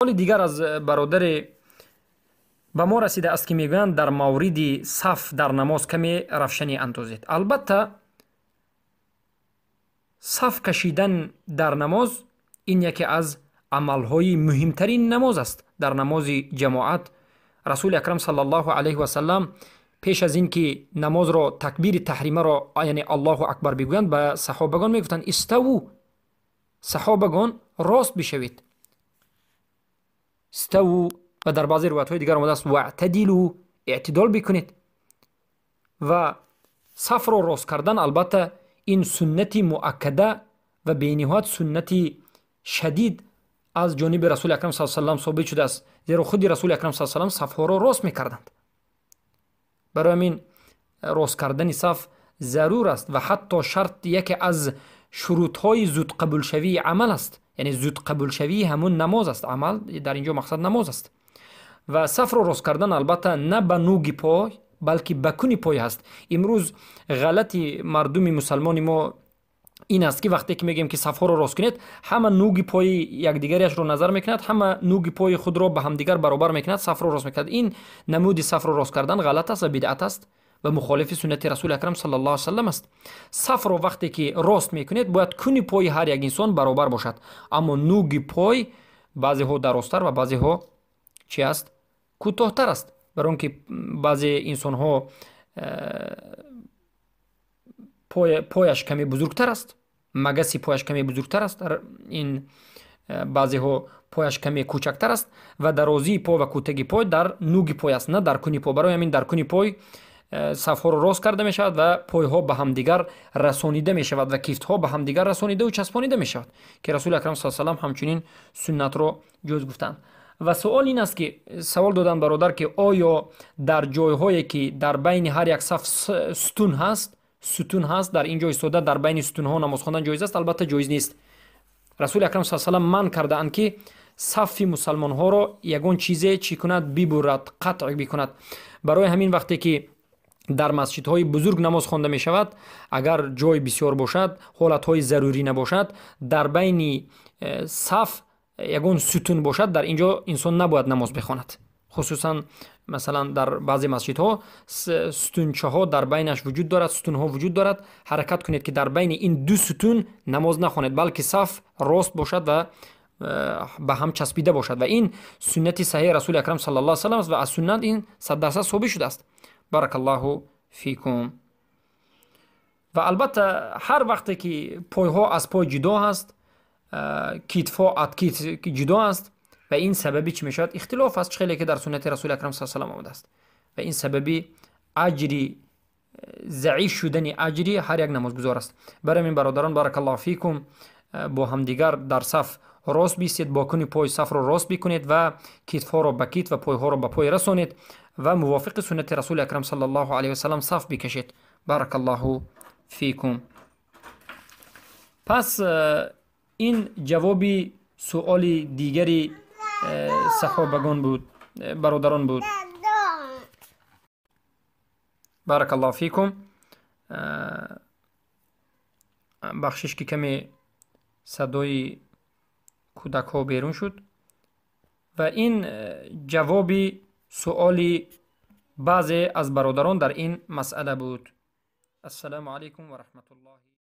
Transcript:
Саволи дигар аз бародаре ба мо расидааст, ки мегӯянд, дар мавриди саф дар намоз каме равшанӣ андозед. Албатта, саф кашидан дар намоз ин яке аз амалҳои муҳимтарин намоз аст. Дар намози ҷамоат Расули Акрам саллаллоҳу алайҳи васаллам пеш аз ин ки намозро такбири таҳримаро, яъне Аллоҳу акбар бигӯянд, ба саҳобагон мегуфтанд: иставу, саҳобагон, рост бишавед, иставу. Ва дар баъзе ривоятҳои дигар омадааст: ваътадилу, эътидол бикунед. Ва сафро рост кардан, албатта, ин суннати муаккада ва бениҳоят суннати шадид аз ҷониби Расули Акрам са салам собит шудааст, зеро худи Расули Акрам са салам сафҳоро рост мекарданд. Барои ҳамин рост кардани саф зарур аст ва ҳатто шарт, яке аз шурутҳои зудқабулшавии амал аст, яъне зудқабулшавии ҳамун намоз аст. Амал дар ин ҷо мақсад намоз аст. Ва сафро рост кардан, албатта, на ба нуги пой, балки ба куни пой ҳаст. Имрӯз ғалати мардуми мусалмони мо ин аст, ки вақте ки мегӯем, ки сафҳоро рост кунед, ҳама нуги пои якдигариашро назар мекунад, ҳама нуги пои худро ба ҳамдигар баробар мекунад, сафро рост мекунад. Ин намуди сафро рост кардан ғалат аст ва бидъат аст ва мухолифи суннати Расули Акрам саллаллоҳу алайҳи васаллам аст. Сафро вақте ки рост мекунед, бояд куни пои ҳар як инсон баробар бошад, аммо нуги пой баъзеҳо дарозтар ва баъзеҳо чи аст, кӯтоҳтар аст, барои он ки баъзе инсонҳо пояш каме бузургтар аст, магаси пояш каме бузургтар аст, ин баъзеҳо пояш каме кӯчактар аст ва дарозии пой ва кӯтаги пой дар нуги пой аст, на дар куни пой. Барои ҳамин дар куни пой сафҳоро рост карда мешавад ва пойҳо ба ҳамдигар расонида мешавад ва кифтҳо ба ҳамдигар расонидаву часпонида мешавад, ки Расули Акрам са салам ҳамчунин суннатро ҷоиз гуфтанд. Ва суол ин аст, ки савол доданд бародар, ки оё дар ҷойҳое ки дар байни ҳар як саф сутун ҳаст, сутун ҳаст, дар ин ҷо истода дар байни сутунҳо намоз хондан ҷоиз аст? Албатта, ҷоиз нест. Расули Акрам са салам манъ кардаанд, ки сафи мусалмонҳоро ягон чизе чӣ кунад, бибурад, қатъ бикунад. Барои ҳамин вақте ки дар масҷидҳои бузург намоз хонда мешавад, агар ҷой бисёр бошад, ҳолатҳои зарурӣ набошад, дар байни саф ягон сутун бошад, дар ин ҷо инсон набояд намоз бихонад. Хусусан, масалан, дар баъзе масҷидҳо сутунчаҳо дар байнаш вуҷуд дорад, сутунҳо вуҷуд дорад. Ҳаракат кунед, ки дар байни ин ду сутун намоз нахонед, балки саф рост бошад ва ба ҳам часпида бошад. Ва ин суннати саҳеҳи Расули Акрам саллаллоҳу алайҳи васаллам аст ва аз суннат ин 100% собит шудааст. Баракаллоҳу фикум. Ва албатта, ҳар вақте ки пойҳо аз пой ҷудо ҳаст, китфҳо аз китф ҷудо аст ва ин сабаби чӣ мешавад? Ихтилоф аст, хеле ки дар суннати Расули Акрам са салам омадааст ва ин сабаби аҷри заиф шудани аҷри ҳар як намозгузор аст. Барои ҳамин, бародарон, баракаллоҳу фикум, бо ҳамдигар дар саф рост бистед, бо куни пой сафро рост бикунед ва китфҳоро ба китф ва пойҳоро ба пой расонед ва мувофиқи суннати Расули Акрам саллаллоҳу алайҳи васаллам саф бикашед. Баракаллоҳу фикум. Пас ин ҷавоби суоли дигари саҳобагон буд, бародарон буд. Баракаллоҳу фикум. Бахшиш, ки каме садои кӯдакҳо берун шуд. Ва ин ҷавоби суоли баъзе аз бародарон дар ин масъала буд. Ассалому алайкум ва раҳматуллоҳи.